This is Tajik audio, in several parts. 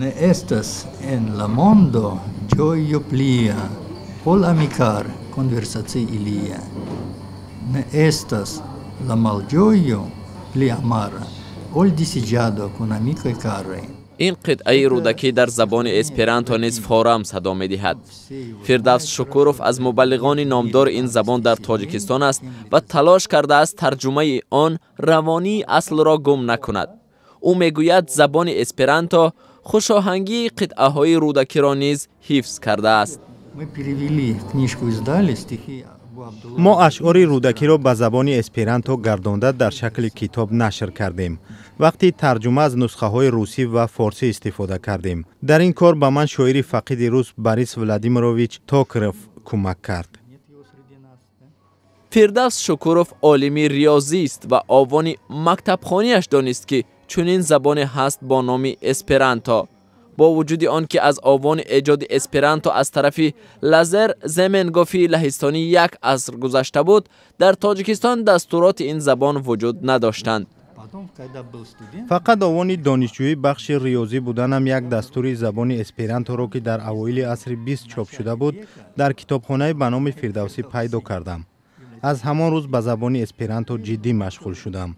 Не estas en la mondo ĝojo plia, ol amikar konversacii ilia. Ne estas la malĝojo pli amara, ol disiĝado kun amikoj karaj. Ин қитъаи Рӯдакӣ дар забони эсперанто низ форам садо медиҳад. Фирдавс Шукуров аз мубаллиғони номдори ин забон дар Тоҷикистон аст ва талош кардааст, тарҷумаи он равонии аслро гум накунад. Ӯ мегӯяд, забони эсперанто хушоҳангии қитъаҳои Рӯдакиро низ ҳифз кардааст. Мы перевели, книжку издали, стихи Мо ашъори Рӯдакиро ба забони эсперанто гардонда, дар шакли китоб нашр кардем. Вақти тарҷума аз нусхаҳои русӣ ва форсӣ истифода кардем. Дар ин кор ба ман шоири фақиди рус Борис Владимирович Токарев кӯмак кард. Фирдавс Шукуров олими риёзист ва овони мактабхонияш донист, ки чунин забоне ҳаст бо номи эсперанто. Бо вуҷуди он ки аз овони эҷоди эсперанто аз тарафи Лазер Заменгофи лаҳистонӣ як аср гузашта буд, дар Тоҷикистон дастуроти ин забон вуҷуд надоштанд. Фақат овони донишҷӯӣ, бахши риёзӣ буданам, як дастури забони эсперанторо, ки дар авоили асри 20 чоп шуда буд, дар китобхонаи ба номи Фирдавсӣ пайдо кардам. Аз ҳамон рӯз ба забони эсперанто ҷиддӣ машғул шудам.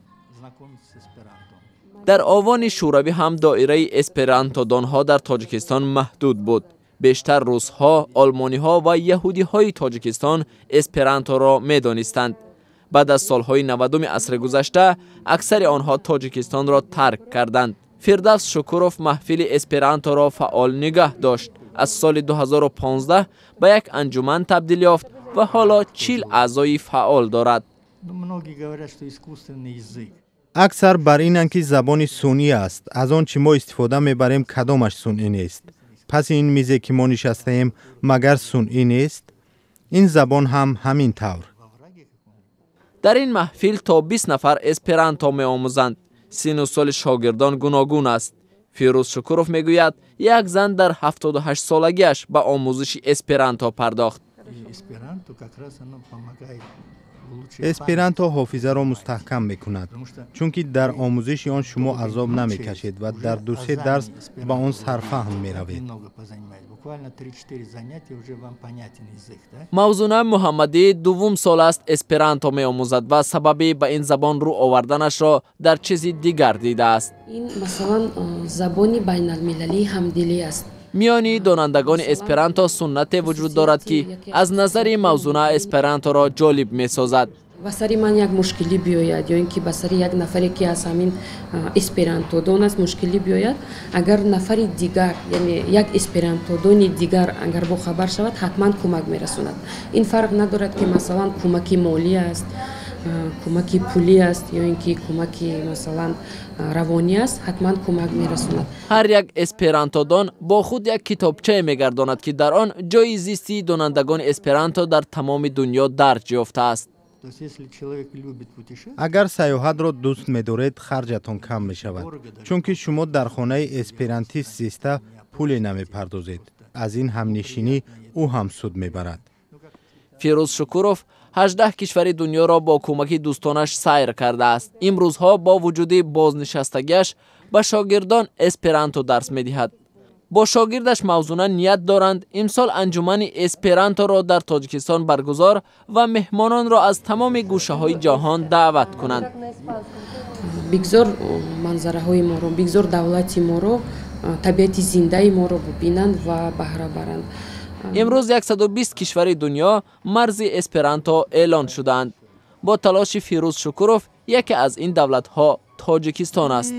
Дар овони шӯравӣ ҳам доираи эсперантодонҳо дар Тоҷикистон маҳдуд буд. Бештар русҳо, олмониҳо ва яҳудиҳои Тоҷикистон эсперанторо медонистанд. Баъд аз солҳои 90-уми асри гузашта аксари онҳо Тоҷикистонро тарк карданд. Фирдавс Шукуров маҳфили эсперанторо фаъол нигаҳ дошт. Аз соли 2015 ба як анҷуман табдил ёфт ва ҳоло 40 аъзои фаъол дорад. Аксар бар инанд, ки забони сунъӣ аст. Аз он чӣ мо истифода мебарем, кадомаш сунъӣ нест? Паси ин мизе, ки мо нишастаем, магар сунъӣ нест? Ин забон ҳам ҳамин тавр. Дар ин маҳфил то 20 нафар эсперанто меомӯзанд. Сину соли шогирдон гуногун аст. Фирӯз Шукуров мегӯяд, як зан дар 78-солагиаш ба омӯзиши эсперанто пардохт. Эсперанто ҳофизаро мустаҳкам мекунад, чунки дар омӯзиши он шумо азоб намекашед ва дар дусе дарс ба он сарфаҳм меравед. Мавзуна Муҳаммадӣ дуввум сол аст эсперанто меомӯзад ва сабаби ба ин забон рӯ оварданашро дар чизи дигар дидааст. Ин, масалан, забони байналмилалии ҳамдилӣ аст. Миёни донандагони эсперанто суннате вуҷуд дорад, ки аз назари Мавзуна эсперанторо ҷолиб месозад. Ба сари ман як мушкилӣ биёяд ё ин ки ба сари як нафаре, ки аз ҳамин эсперантодон аст, мушкилӣ биёяд, агар нафари дигар, яъне як эсперантодони дигар, агар бохабар шавад, ҳатман кӯмак мерасонад. Ин фарқ надорад, ки, масалан, кӯмаки молӣ аст, кӯмаки пулӣ аст ё ин ки кӯмаки, масалан, равонӣ аст, ҳатман кӯмак мерасонад. Ҳар як эсперантодон бо худ як китобчае мегардонад, ки дар он ҷои зистии донандагони эсперанто дар тамоми дунё дарҷ ёфтааст. Агар сайёҳатро дӯст медоред, харҷатон кам мешавад, чунки шумо дар хонаи эсперантист зиста пуле намепардозед. Аз ин ҳамнишинӣ ӯ ҳам суд мебарад. Фирӯз Шукуров 18 кишвари дунёро бо кӯмаки дӯстонаш сайр кардааст. Имрӯзҳо бо вуҷуди бознишастагиаш ба шогирдон эсперанто дарс медиҳад. Бо шогирдаш Мавзуна ният доранд имсол анҷумани эсперанторо дар Тоҷикистон баргузор ва меҳмононро аз тамоми гӯшаҳои ҷаҳон даъват кунанд. Бигзор манзараҳои моро, бигзор давлати моро, табиати зиндаи моро бибинанд ва баҳра баранд. Имрӯз 120 кишвари дунё марзи эсперанто эълон шудаанд. Бо талоши Фирӯз Шукуров яке аз ин давлатҳо Тоҷикистон аст.